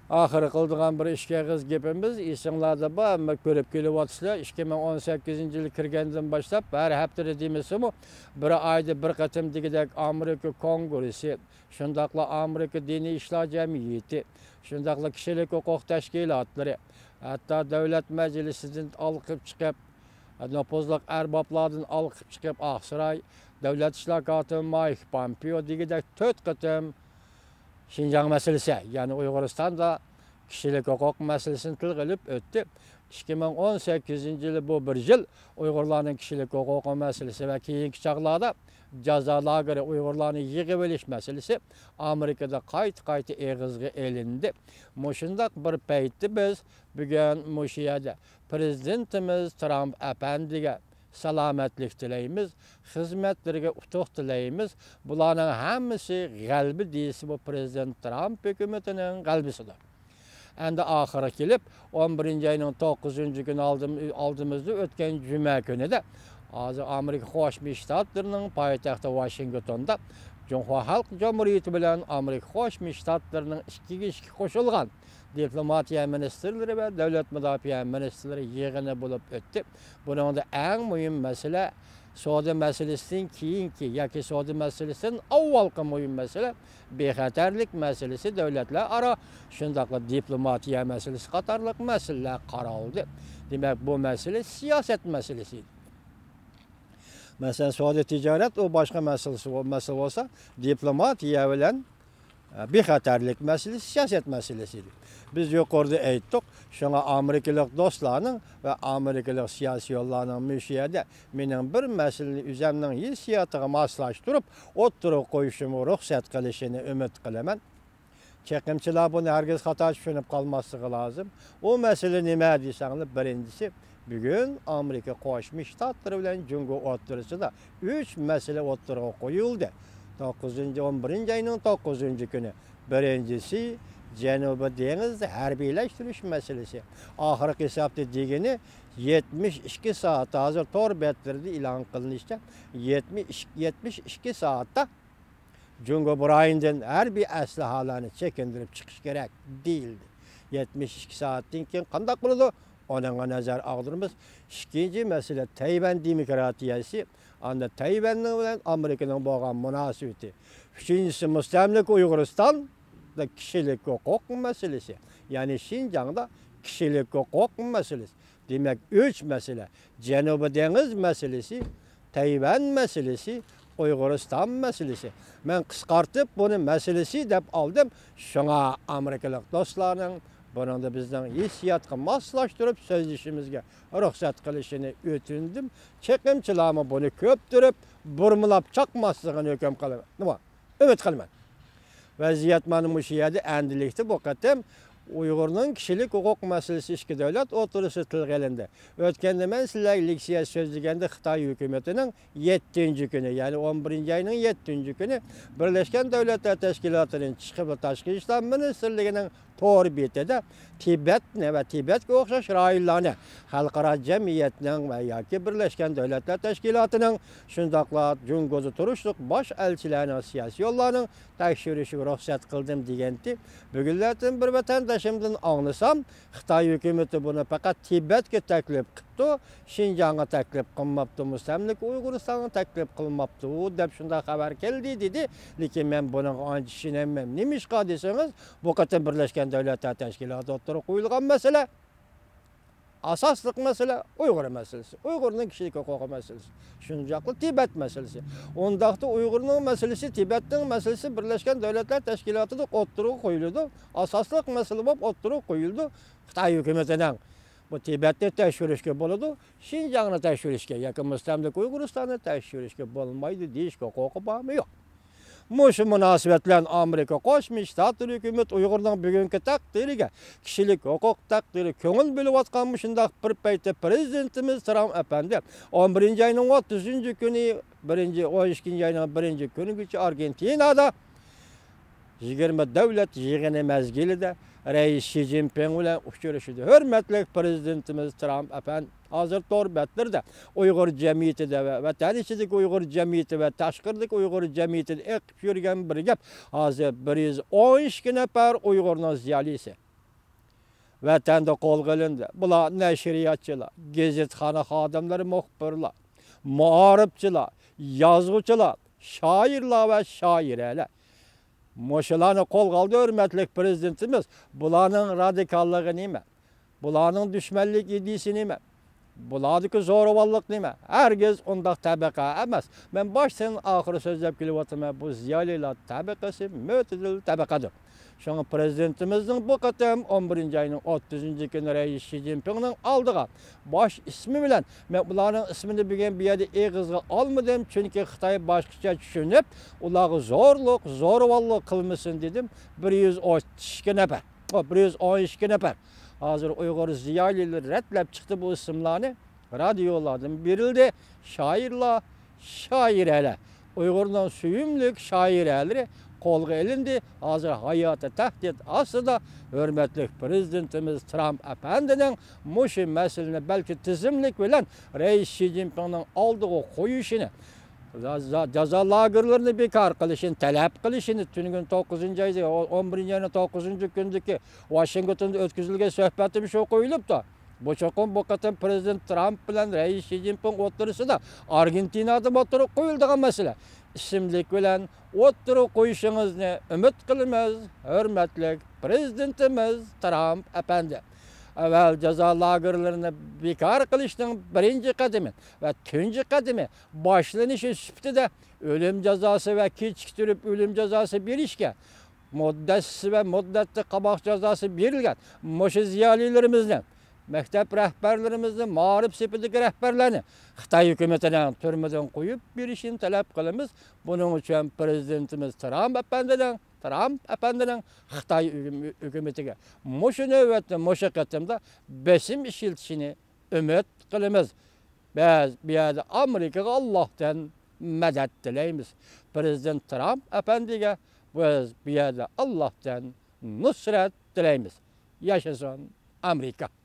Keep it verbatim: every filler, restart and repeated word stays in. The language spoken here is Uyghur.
ئاخىرى قىلىدىغان بىر ئىككى ئېغىز گېپىمىز، ئېسىڭلاردا بار، ئەمما كۆرۈپ كېلىۋاتىسىلەر، ئىككى مىڭ ئون سەككىزىنچى يىل كىرگەندىن باشلاپ ھەر ھەپتىدە دېمىسىمۇ، بىر ئايدا بىر قېتىم دېگۈدەك ئامېرىكا كونگرېسسى، شۇنداقلا ئامېرىكا دىنىي ئىشلار جەمئىيىتى، شۇنداقلا كىشىلىك ھوقۇق تەشكىلاتلىرى، ھەتتا دۆلەت مەجلىسىدىن ئالقىپ چىقىپ، نوپۇزلۇق ئەربابلاردىن ئالقىپ چىقىپ، ئاقساراي دۆلەت ئىشلار كاتىپى مايك پومپېئو دېگۈدەك تۆت قېتىم شىنجاڭ مەسىلىسى، يەنى ئۇيغۇرىستاندا كىشىلىك ھوقۇق مەسىلىسىنى تىلغا ئېلىپ ئۆتتى. ئىككى مىڭ ئون سەككىزىنچى يىلى بۇ بىر يىل ئۇيغۇرلارنىڭ كىشىلىك ھوقۇقى مەسىلىسى ۋە كېيىنكى چاغلاردا جازا لاگېرى ئۇيغۇرلارنى يىغىۋېلىش مەسىلىسى ئامېرىكىدا قايتا-قايتا ئېغىزغا ئېلىندى. مۇشۇنداق بىر پەيتتە بىز بۈگۈن مۇشۇ يەردە پرېزىدېنتىمىز ترامپ ئەپەندىگە سالامەتلىك تىلەيمىز، خىزمەتلىرىگە ئۇتۇق تىلەيمىز. بۇلارنىڭ ھەممىسى غەلىبە دېسە، بۇ پرېزىدېنت ترامپ ھۆكۈمىتىنىڭ غەلىبىسىدۇر. ئەمدى ئاخىرى كېلىپ، ئون بىرىنچى ئاينىڭ توققۇزىنچى كۈنى ئالدىم-، ئالدىمىزدا ئۆتكەن جۈمە كۈنىدە، ھازىر ئامېرىكا قوشما شتاتلىرىنىڭ پايتەختى ۋاشىنگتوندا جۇڭخۇا خەلق جۇمھۇرىيىتى بىلەن ئامېرىكا قوشما شتاتلىرىنىڭ ئىككىگە ئىككى قوشۇلغان دىپلوماتىيە مىنىستىرلىرى ۋە دۆلەت مۇداپىئە مىنىستىرلىرى يىغىنى بولۇپ ئۆتتى. بۇنىڭدا ئەڭ مۇھىم مەسىلە سودا مەسىلىسىدىن كېيىنكى ياكى سودا مەسىلىسىدىن ئاۋۋالقى مۇھىم مەسىلە بىخەتەرلىك مەسىلىسى، دۆلەتلەر ئارا، شۇنداقلا دىپلوماتىيە مەسىلىسى قاتارلىق مەسىلىلەر قارالدى. دېمەك، بۇ مەسىلە سىياسەت مەسىلىسى ئىدى. مەسىلەن، سودا تىجارەت ئۇ باشقا مەسىلىسى، مەسىلە بولسا، دىپلوماتىيە بىلەن بىخەتەرلىك مەسىلىسى سىياسەت مەسىلىسى ئىدى. بىز يۇقىرىدا ئېيتتۇق، شۇڭا ئامېرىكىلىق دوستلارنىڭ ۋە ئامېرىكىلىق سىياسىيونلارنىڭ مۇشۇ يەردە مېنىڭ بىر مەسىلىنى ئۆزەمنىڭ ھېسسىياتىغا ماسلاشتۇرۇپ ئوتتۇرىغا قويۇشۇمغا رۇخسەت قىلىشىنى ئۈمىد قىلىمەن. چېقىمچىلار بۇنى ھەرگىز خاتا چۈشىنىپ قالماسلىقى لازىم. ئۇ مەسىلە نېمە دېسەڭلار، بىرىنچىسى، بۈگۈن ئامېرىكا قوشما شتاتلىرى بىلەن جۇڭگو ئوتتۇرىسىدا ئۈچ مەسىلە ئوتتۇرىغا قويۇلدى. توققۇزىنچى، ئون بىرىنچى ئاينىڭ توققۇزىنچى كۈنى. بىرىنچىسى، جەنۇبىي دېڭىز ھەربىيلەشتۈرۈش مەسىلىسى. ئاخىرقى ھېسابتا دېگىنى، يەتمىش ئىككى سائەت، ھازىر تور بەتلىرىدە ئېلان قىلىنىشىچە، يەتمىش، يەتمىش ئىككى سائەتتە جۇڭگو بۇ رايوندىن ھەربىي ئەسلىھەلەرنى چېكىندۈرۈپ چىقىش كېرەك، دېيىلدى. يەتمىش ئىككى سائەتتىن كېيىن قانداق بولىدۇ؟ ئۇنىڭغا نەزەر ئاغدۇرىمىز. ئىككىنچى مەسىلە تەيۋەن دېموكراتىيەسى. ئاندا تەيۋەننىڭ بىلەن ئامېرىكىنىڭ بولغان مۇناسىۋىتى. ئۈچىنچىسى، مۇستەملىكە ئۇيغۇرىستاندا كىشىلىك ھوقۇق مەسىلىسى. يەنى شىنجاڭدا كىشىلىك ھوقۇق مەسىلىسى. دېمەك، ئۈچ مەسىلە. جەنۇبىي دېڭىز مەسىلىسى، تەيۋەن مەسىلىسى، ئۇيغۇرىستان مەسىلىسى. مەن قىسقارتىپ بۇنى مەسىلىسى دەپ ئالدىم. شۇڭا ئامېرىكىلىق دوستلارنىڭ بۇنىڭدا بىزنىڭ ھېسسىياتقا ماسلاشتۇرۇپ سۆزلىشىمىزگە رۇخسەت قىلىشىنى ئۆتۈندۈم. چېقىمچىلارمۇ بۇنى كۆپتۈرۈپ، بۇرمىلاپ چاقماسلىقىنى ھۆكۈم قىلىمەن. نېمە؟ ئۈمىد قىلىمەن. ۋەزىيەت مانا مۇشۇ يەردە ئەمدىلىكتە بۇ قېتىم ئۇيغۇرنىڭ كىشىلىك ھوقۇق مەسىلىسى ئىككى دۆلەت ئوتتۇرىسىدا تىلغا ئېلىندى. ئۆتكەندە مەن سىلەرگە لېكسىيە سۆزلىگەندە خىتاي ھۆكۈمىتىنىڭ يەتتىنچى كۈنى، يەنى ئون بىرىنچى ئاينىڭ يەتتىنچى كۈنى بىرلەشكەن دۆلەتلەر تەشكىلاتىنىڭ ئىچكى ۋە تاشقى ئىشلار مىنىستىرلىكىنىڭ تور بېتىدە تىبەتنى ۋە تىبەتكە ئوخشاش رايونلارنى خەلقئارا جەمئىيەتنىڭ ۋە ياكى بىرلەشكەن دۆلەتلەر تەشكىلاتىنىڭ، شۇنداقلا جۇڭگودا تۇرۇشلۇق باش ئەلچىلەرنىڭ، سىياسىيونلارنىڭ تەكشۈرۈشىگە رۇخسەت قىلدىم دېگەنتى. بۈگۈنلەردىن بىر ۋەتەندىشىمدىن ئاڭلىسام، خىتاي ھۆكۈمىتى بۇنى پەقەت تىبەتكە تەكلىپ قىپتۇ، شىنجاڭغا تەكلىپ قىلماپتۇ، مۇستەملىكە ئۇيغۇرىستانغا تەكلىپ قىلماپتۇ، دەپ شۇنداق خەۋەر كەلدى، دېدى. لېكىن مەن بۇنىڭغا ئانچە ئىشىنەلمەيمەن. نېمىشقا دېسىڭىز، بۇ قېتىم بىرلەشكەن دۆلەتلەر تەشكىلاتى ئوتتۇرىغا قويۇلغان مەسىلە، ئاساسلىق مەسىلە ئۇيغۇر مەسىلىسى، ئۇيغۇرنىڭ كىشىلىك ھوقۇقى مەسىلىسى، شۇنداقلا تىبەت مەسىلىسى. ئۇنداقتا ئۇيغۇرنىڭ مەسىلىسى، تىبەتنىڭ مەسىلىسى بىرلەشكەن دۆلەتلەر تەشكىلاتىدا ئوتتۇرىغا قويۇلىدۇ، ئاساسلىق مەسىلە بولۇپ ئوتتۇرىغا قويۇلىدۇ. خىتاي ھۆكۈمىتىنىڭ بۇ تىبەتنى تەكشۈرۈشكە بولىدۇ، شىنجاڭنى تەكشۈرۈشكە ياكى مۇستەملىكە ئۇيغۇرىستاننى تەكشۈرۈشكە بولمايدۇ دېيىش ھوقۇقى بارمۇ؟ يوق. مۇشۇ مۇناسىۋەت بىلەن ئامېرىكا قوشما شتاتلىرى ھۆكۈمىتى ئۇيغۇرنىڭ بۈگۈنكى تەقدىرىگە، كىشىلىك ھوقۇق تەقدىرىگە كۆڭۈل بۆلۈۋاتقان مۇشۇنداق بىر پەيتتە پرېزىدېنتىمىز ترامپ ئەپەندى ئون بىرىنچى ئاينىڭ ئوتتۇزىنچى كۈنى، بىرىنچى، ئون ئىككىنچى ئاينىڭ بىرىنچى كۈنىگىچە ئارگېنتىنادا يىگىرمە دۆلەت يىغىنى مەزگىلىدە رەئىس شى جىنپىڭ بىلەن ئۇچرىشىدۇ. ھۆرمەتلىك پرېزىدېنتىمىز ترامپ ئەپەندى ھازىر تور بەتلىرىدە ئۇيغۇر جەمئىيىتىدە ۋە ۋەتەن ئىچىدىكى ئۇيغۇر جەمئىيىتى ۋە تاشقىرىدىكى ئۇيغۇر جەمئىيىتىدە ئېقىپ يۈرگەن بىر گەپ، ھازىر بىر يۈز ئون ئىككى نەپەر ئۇيغۇرنىڭ زىيالىيسى ۋەتەندە قولغا ئېلىندى. بۇلار نەشرىياتچىلار، گېزىتخانا خادىملىرى، مۇخبىرلار، مائارىپچىلار، يازغۇچىلار، شائىرلار ۋە شائىرەلەر. مۇشۇلارنى قولغا ئالدى ھۆرمەتلىك پىرېزىدېنتىمىز. بۇلارنىڭ رادىكاللىقى نېمە؟ بۇلارنىڭ دۈشمەنلىك ئىدىيىسى نېمە؟ بۇلاردىكى زورىۋاللىق نېمە؟ ھەرگىز ئۇنداق تەبىقە ئەمەس. مەن باشتىن ئاخىر سۆزلەپ كېلىۋاتىمەن، بۇ زىيالىيلار تەبىقىسى مۆتىدىل تەبىقىدۇر. شۇڭا پىرېزىدېنتىمىزنىڭ بۇ قېتىم ئون بىرىنچى ئاينىڭ ئوتتۇزىنچى كۈنى رەئىس شى جىنپىڭنىڭ ئالدىغا باش ئىسمى بىلەن، مەن ئۇلارنىڭ ئىسمىنى بۈگۈن بۇ يەردە ئېغىزغا ئالمىدىم، چۈنكى خىتاي باشقىچە چۈشىنىپ، ئۇلارغا زورلۇق، زورىۋاللىق قىلمىسۇن دېدىم. بىر يۈز ئون ئىككى نەپەر، بىر يۈز ئون ئىككى نەپەر. ھازىر ئۇيغۇر زىيالىيلىرى رەتلەپ چىقتى بۇ ئىسىملارنى. رادىيولاردىن بېرىلدى. شائىرلار، شائىرەلەر، ئۇيغۇرنىڭ سۆيۈملۈك شائىرەلىرى قولغا ئېلىندى. ھازىر ھاياتى تەھدىت ئاستىدا. ھۆرمەتلىك پىرېزىدېنتىمىز ترامپ ئەپەندىنىڭ مۇشۇ مەسىلىنى بەلكى تىزىملىك بىلەن رەئىس شى جىنپىڭنىڭ ئالدىغا قويۇشىنى، جازا، جازا لاگېرلىرىنى بىكار قىلىشىنى تەلەپ قىلىشىنى تۈنۈگۈن توققۇزىنچى ئايدا، ئون بىرىنچى ئاينىڭ توققۇزىنچى كۈنىدىكى ۋاشىنگتوندا ئۆتكۈزۈلگەن سۆھبەتتىمۇ شۇ قويۇلۇپتۇ. بۇ چوقۇم بۇ قېتىم پىرېزىدېنت ترامپ بىلەن رەئىس شى جىنپىڭ ئوتتۇرىسىدا ئارگېنتىنادىمۇ ئوتتۇرىغا قويۇلىدىغان مەسىلە. ئىسىملىك بىلەن ئوتتۇرىغا قويۇشىڭىزنى ئۈمىد قىلىمىز، ھۆرمەتلىك پىرېزىدېنتىمىز ترامپ ئەپەندى. ئەۋەل جازا لاگېرلىرىنى بىكار قىلىشنىڭ بىرىنچى قەدىمى ۋە تۇنجى قەدىمى باشلىنىشى سۈپىتىدە ئۆلۈم جازاسى ۋە كېچىكتۈرۈپ ئۆلۈم جازاسى بېرىشكە، مۇددەتسىز ۋە مۇددەتلىك قاماق جازاسى بېرىلگەن مۇشۇ زىيالىيلىرىمىزنى، مەكتەپ رەھبەرلىرىمىزنى، مائارىپ سېپىدىكى رەھبەرلەرنى خىتاي ھۆكۈمىتىنىڭ تۈرمىدىن قويۇپ بېرىشىنى تەلەپ قىلىمىز. بۇنىڭ ئۈچۈن پىرېزىدېنتىمىز ترامپ ئەپەندىنىڭ، ترامپ ئەپەندىنىڭ خىتاي ھۆكۈم-، ھۆكۈمىتىگە مۇشۇ نۆۋەتتە، مۇشۇ قېتىمدا بېسىم ئىشلىتىشىنى ئۈمىد قىلىمىز. بىز بۇ يەردە ئامېرىكىغا ئاللاھتىن مەدەت تىلەيمىز. پىرېزىدېنت ترامپ ئەپەندىگە بىز بۇ يەردە ئاللاھتىن نۇسرەت تىلەيمىز. ياشىسۇن ئامېرىكا!